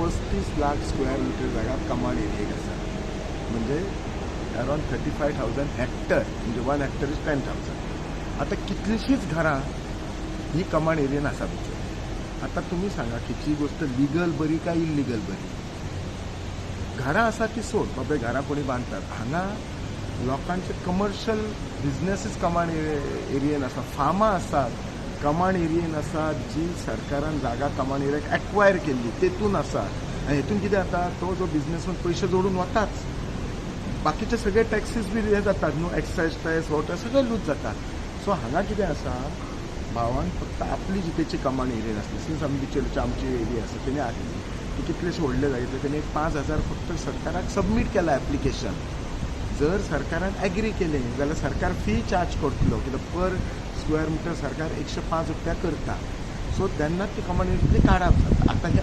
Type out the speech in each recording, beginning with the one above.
35 lakh square metre जागा command एरियेक आसा, म्हणजे अरावंड 35,000 हेक्टर, म्हणजे 1 हेक्टर is 10,000. आतां कितलीशींच घरां ही कमांड एरियेन आसा भितर. आतां तुमी सांगा खंयची गोश्ट लिगल बरी काय इल्लिगल बरी? घरां आसा ती सोड, बाबा घरां कोणी बांदतात, हांगा लोकांचे कमर्शियल बिजनेसीस कमांड एरियेन आसा, फार्मां आसात कमांड एरियेन आसा, जी सरकारान जागा कमांड एरियाक एक्वायर केल्ली तेतून आसा. आनी हेतून कितें जाता, तो जो बिजनेसमॅन पयशे जोडून वताच, बाकीचे सगळे टॅक्सीस बी हे जातात न्हू, एक्सायज टॅक्स हो टॅक्स सगळे लूज जाता. सो हांगा कितें आसा, भावान फक्त आपली जी तेची कमांड एरियेन आसली, सिन्स आमी बिचोलेची आमची एरिया आसा, तेणी आसली ती कितलेशे व्हडले जागे, तेणी एक 5,000 फक्त सरकाराक सबमीट केला एप्लिकेशन. जर सरकारान एग्री केलें जाल्यार सरकार फी चार्ज करतलो, कित्याक पर स्क्वेअर मिटर सरकार 105 रुपया करता. सो तेन्ना ती कमांड एरियेंतली काडप जाता. आतां हे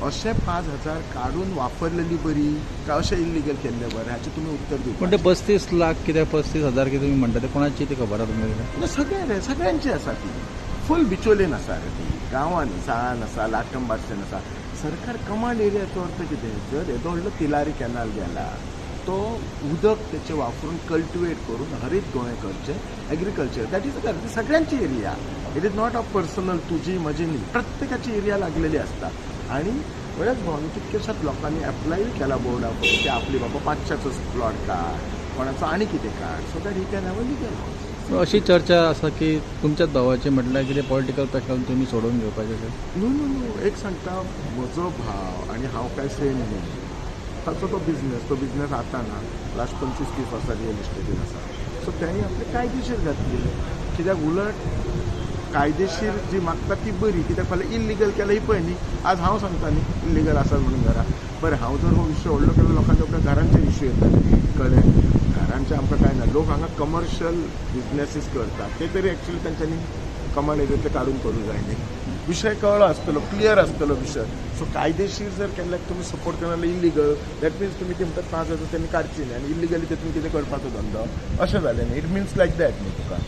अशें 5,000 काडून वापरलेली बरी काय अशें इल्लिगल केल्लें बरें, हाचें तुमी उत्तर दिवपाक. पण ते 35 लाख कित्याक 35,000 कितें तुमी म्हणटा ते कोणाची ती खबर आसा तुमकां? सगळे रे, सगळ्यांची आसा ती, फूल बिचोलेन आसा रे ती, गांवांनी साळान आसा, लाटंबार्सेन आसा. सरकार कमांड एरियाचो अर्थ कितें, जर येदो व्हडलो तिलारी कॅनाल गेला तो उदक तेचें वापरून कल्टिवेट करून हरीत गोंय करचें, एग्रीकल्चर that is ती सगळ्यांची area, it is not a personal तुजी म्हजी न्ही, प्रत्येकाची एरिया लागलेली आसता. आनी बऱ्याच भावांनी कितक्याशाच लोकांनी एप्लाय केला बोर्डा फुडें की आपली बाबा 500चो प्लॉट काड, कोणाचो आनी कितें काड, so that he can have a legal house. अशी चर्चा आसा की तुमच्याच भावाची म्हटल्यार कितें पॉलिटिकल प्रेशर तुमी सोडून घेवपाचें अशें? न्हू न्हू न्हू, एक सांगता, म्हजो भाव आनी हांव काय सेम न्हू. ताचो तो बिजनेस, तो बिजनेस आतां ना, लास्ट 25-30 वर्सां रियल इस्टेटीन आसा. सो तेणी आपले कायदेशीर घातली, कित्याक उलट कायदेशीर जी मागता ती बरी, कित्याक फाल्यां इल्लिगल केल्यार ही पळय न्ही, आज हांव सांगता न्ही इल्लिगल आसा म्हणून घरां, बरें हांव जर हो विशय व्हडलो केलो लोकांच्या उपरांत घरांचे इश्यू येतले, कळ्ळें? घरांचे आमकां कांय ना, लोक हांगा कमर्शियल बिजनेसीस करतात, ते तरी एक्चुअली तेंच्यांनी कमांड एरियेंतले काडून करूं जाय न्ही. विशय कळ्ळो आसतलो, क्लियर आसतलो विशय. सो कायदेशीर जर केल्यार तुमी सपोर्ट करना जाल्यार इल्लिगल, that means तुमी ती म्हणटात 5,000 तेणी काडची न्ही आनी इल्लिगली तेतून कितें करपाचो धंदो, अशें जालें न्ही, it means like that न्ही तुका.